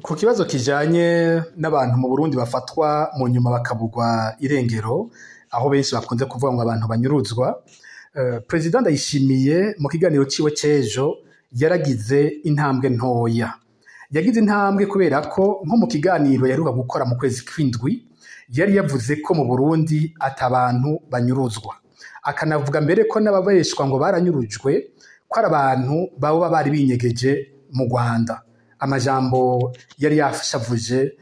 Ku kibazo kijanye n'abantu mu Burundi bafatwa mu nyuma bakabugwa irengero, aho benshi bakunze kuvuga ngo abantu banyuruzwa, Perezida Ndayishimiye mu kiganiro ciwe c'ejo yaragize intambwe ntoya. Yagize intambwe kubera ko nko mu kiganiro yaheruka gukora mu kwezi kw'indwi yari yavuze ko mu Burundi ata bantu banyuruzwa. Akanavuga mbere ko n'ababeshwa ngo baranyurujwe ko ari abantu baba bari binyegeje mu Rwanda. Amajambo yari yashavuje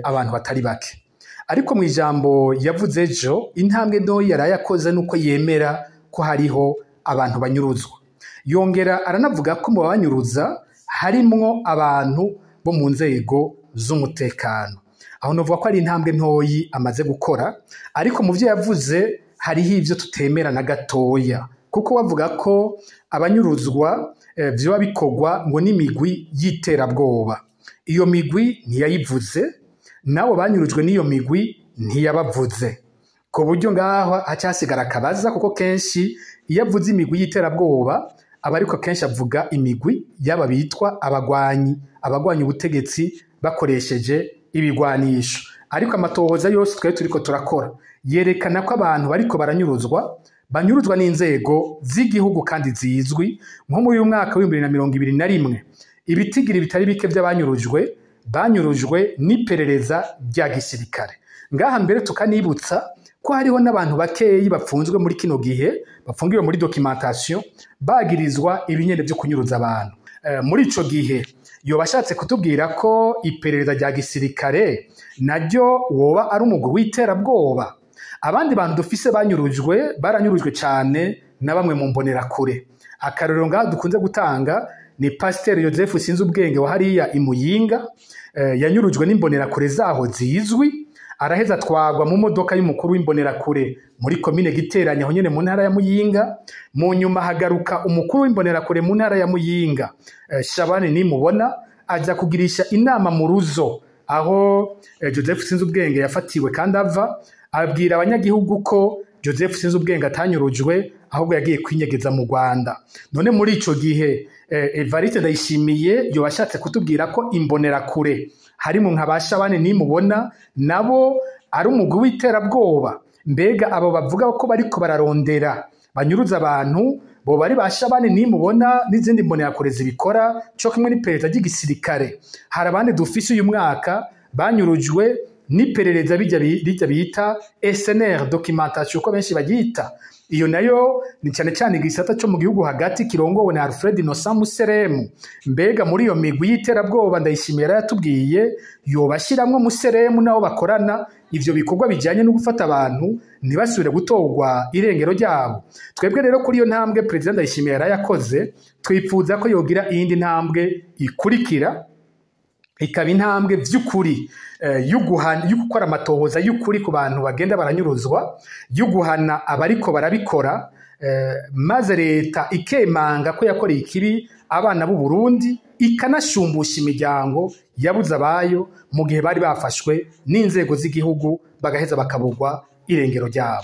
abantu batari bake. Ariko mw'ijambo yavuze ejo, intambwe ntoyi yaraye akoze nuko yemera ko hariho abantu banyuruzwa. Yongera aranavuga ko mu babanyuruza harimwo abantu bo mu nzego z'umutekano. Aho novuga ko ari intambwe ntoyi amaze gukora, ariko mu vyo yavuze hariho ivyo tutemera na gatoya. Kuko bavuga ko abanyuruzwa vyoba bikorwa ngo n'imigwi y'iterabwoba. Iyo migwi ntiyayivuze, n'abo banyurujwe n'iyo migwi ntiyabavuze. Ku buryo ngaho haca hasigara akabaza, kuko kenshi iyo avuze imigwi y'iterabwoba aba ariko kenshi avuga imigwi y'aba bitwa abagwanyi, abagwanya ubutegetsi bakoresheje ibigwanisho. Ariko amatohoza yose twari turiko turakora yerekana ko abantu bariko baranyuruzwa, banyuruzwa n'inzego z'igihugu kandi zizwi. Nko muri uyu mwaka w'2021 ibitigiri bitari bike vy'abanyurujwe banyurujwe n'iperereza rya gisirikare. Ngaha mbere tukanibutsa ko hariho n'abantu bakeyi bapfunzwe muri kino gihe, bafungiwe muri documentation, bagirizwa ibinyene vyo kunyuruza abantu. Muri ico gihe yoba ashatse kutubwira ko iperereza rya gisirikare naryo woba ari umugwi w'iterabwoba. Abandi bantu dufise banyurujwe, baranyurujwe cane na bamwe mu mbonerakure. Akarorero ngaha dukunze gutanga ni Pasiteri Joseph Sinzubwenge wa hariya i Muyinga, yanyurujwe n'imbonerakure zaho zizwi, araheza atwagwa mu modoka y'umukuru w'imbonerakure muri komine Giteranya aho nyene mu ntara ya Muyinga. Mu nyuma hagaruka umukuru w'imbonerakure mu ntara ya Muyinga, Shabani Nimubona, aja kugirisha inama mu Ruzo aho Joseph Sinzubwenge yafatiwe kandi ava, abwira abanyagihugu ko Joseph Sinzubwenge atanyurujwe ahubwo yagiye kwinyegeza mu Rwanda. None muri ico gihe Evariste Ndayishimiye yoba ashatse kutubwira ko imbonerakure harimo nka ba Shabani Nimubona nabo ari umugwi w'iterabwoba. Mbega abo bavuga ko bariko bararondera banyuruza abantu bo bari ba Shabani Nimubona n'izindi mbonerakure zibikora co kimwe n'iperereza ry'igisirikare. Hari abandi dufise uyu mwaka banyurujwe n'iperereza bijya bita SNR documentation uko benshi bagita. Iyo nayo ni cyane cyane igisata cyo mu gihugu hagati kirongowe na Alfred Innocent Museremu. Mbega muri iyo migwi y'iterabwoba Ndayishimiye yaratubwiye yobashiramwo Museremu nabo bakorana ivyo bikorwa bijanye no gufata abantu ntibasubire gutorwa irengero ryabo. Twebwe rero kuri iyo ntambwe President Ndayishimiye yarayakoze, twipfuza ko yogira iyindi ntambwe ikurikira, ikaba intambwe vy'ukuri yo gukora amatohoza y'ukuri ku bantu bagenda baranyuruzwa, yo guhana abariko barabikora, maze leta ikemanga ko yakoreye ikibi abana b'u Burundi, ikanashumbusha imiryango yabuze abayo mu gihe bari bafashwe n'inzego z'igihugu bagaheza bakabugwa irengero ryabo.